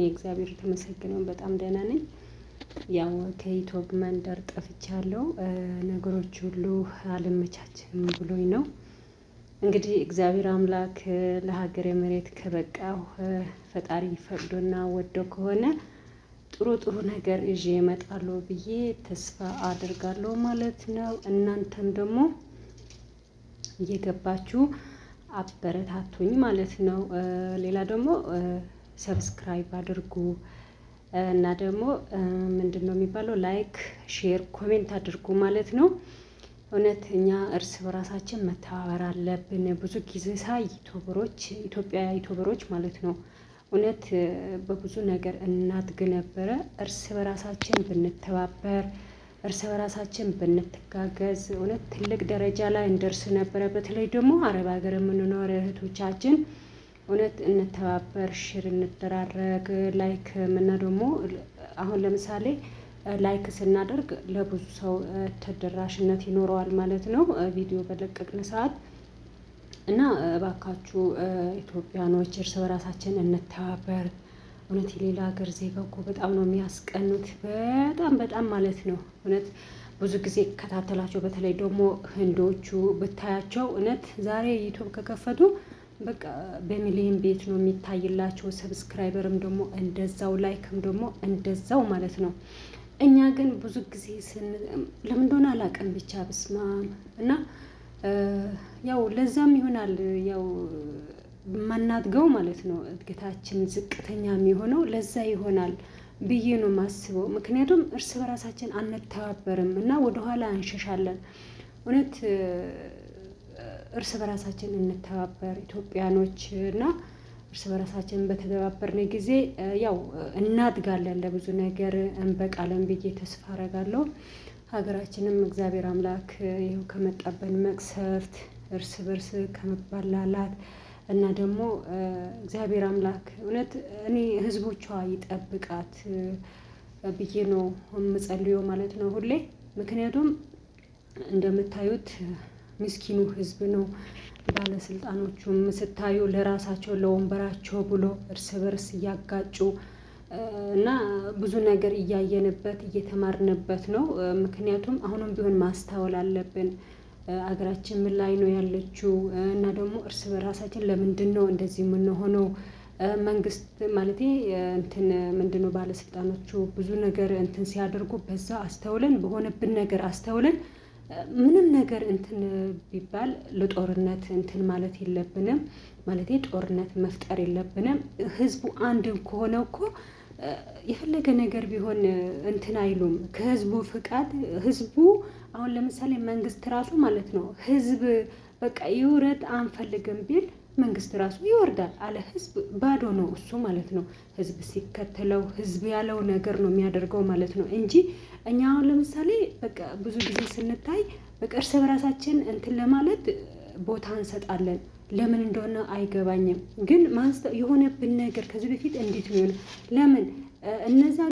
እኔ እግዚአብሔር የተመሰገነውን በጣም ደህና ነኝ። ያው ከኢትዮብ መንደር ጠፍቻለሁ። ነገሮች ሁሉ አልመቻችም ብሎኝ ነው። እንግዲህ እግዚአብሔር አምላክ ለሀገሬ መሬት ከበቃሁ ፈጣሪ ፈቅዶና ወዶ ከሆነ ጥሩ ጥሩ ነገር ይዤ እመጣለሁ ብዬ ተስፋ አድርጋለሁ ማለት ነው። እናንተም ደግሞ እየገባችሁ አበረታቱኝ ማለት ነው። ሌላ ደግሞ subscribe አድርጉ እና ደግሞ ምንድነው የሚባለው like፣ share፣ comment አድርጉ ማለት ነው። እውነት እኛ እርስ በራሳችን መተባበር አለብን። ብዙ ጊዜ ሳይ ዩቱበሮች ኢትዮጵያ ዩቱበሮች ማለት ነው እውነት በብዙ ነገር እናድግ ነበረ። እርስ በራሳችን ብንተባበር እርስ በራሳችን ብንተጋገዝ እውነት ትልቅ ደረጃ ላይ እንደርስ ነበረ። በተለይ ደግሞ አረብ ሀገር የምንኖር እህቶቻችን እውነት እንተባበር፣ share እንደራረግ፣ like ምና ደግሞ አሁን ለምሳሌ like ስናደርግ ለብዙ ሰው ተደራሽነት ይኖረዋል ማለት ነው። ቪዲዮ በለቀቅን ሰዓት እና እባካችሁ ኢትዮጵያኖች እርስ በራሳችን እንተባበር። እውነት የሌላ ሀገር ዜጋ እኮ በጣም ነው የሚያስቀኑት፣ በጣም በጣም ማለት ነው። እውነት ብዙ ጊዜ እከታተላቸው፣ በተለይ ደግሞ ህንዶቹ ብታያቸው እውነት ዛሬ ዩቱብ ከከፈቱ በቃ በሚሊዮን ቤት ነው የሚታይላቸው። subscriber ም ደግሞ እንደዛው፣ like ም ደግሞ እንደዛው ማለት ነው። እኛ ግን ብዙ ጊዜ ለምን እንደሆነ አላውቅም ብቻ ብስማም እና ያው ለዛም ይሆናል ያው ማናድገው ማለት ነው። እድገታችን ዝቅተኛ የሚሆነው ለዛ ይሆናል ብዬ ነው የማስበው። ምክንያቱም እርስ በራሳችን አንተባበርም እና ወደኋላ እንሸሻለን። እውነት እርስ በራሳችን እንተባበር ኢትዮጵያኖች እና እርስ በራሳችን በተባበርን ጊዜ ያው እናድጋለን፣ ለብዙ ነገር እንበቃለን ብዬ ተስፋ አደርጋለሁ። ሀገራችንም እግዚአብሔር አምላክ ይኸው ከመጣብን መቅሰፍት እርስ በርስ ከመባላላት እና ደግሞ እግዚአብሔር አምላክ እውነት እኔ ህዝቦቿ ይጠብቃት ብዬ ነው የምጸልየው ማለት ነው ሁሌ። ምክንያቱም እንደምታዩት ምስኪኑ ህዝብ ነው። ባለስልጣኖቹም ስታዩ ለራሳቸው ለወንበራቸው ብሎ እርስ በርስ እያጋጩ እና ብዙ ነገር እያየንበት እየተማርንበት ነው። ምክንያቱም አሁንም ቢሆን ማስታወል አለብን። አገራችን ምን ላይ ነው ያለችው? እና ደግሞ እርስ በራሳችን ለምንድን ነው እንደዚህ የምንሆነው? መንግስት ማለቴ እንትን ምንድነው ባለስልጣኖቹ ብዙ ነገር እንትን ሲያደርጉ በዛ አስተውለን በሆነብን ነገር አስተውለን ምንም ነገር እንትን ቢባል ለጦርነት እንትን ማለት የለብንም። ማለቴ ጦርነት መፍጠር የለብንም። ህዝቡ አንድ ከሆነ እኮ የፈለገ ነገር ቢሆን እንትን አይሉም። ከህዝቡ ፍቃድ ህዝቡ አሁን ለምሳሌ መንግስት ራሱ ማለት ነው ህዝብ በቃ ይውረድ አንፈልግም ቢል መንግስት ራሱ ይወርዳል። አለ ህዝብ ባዶ ነው እሱ ማለት ነው። ህዝብ ሲከተለው ህዝብ ያለው ነገር ነው የሚያደርገው ማለት ነው እንጂ እኛ አሁን ለምሳሌ በቃ ብዙ ጊዜ ስንታይ በቃ እርስ በራሳችን እንትን ለማለት ቦታ እንሰጣለን። ለምን እንደሆነ አይገባኝም። ግን የሆነብን ነገር ከዚህ በፊት እንዴት ነው ለምን እነዛ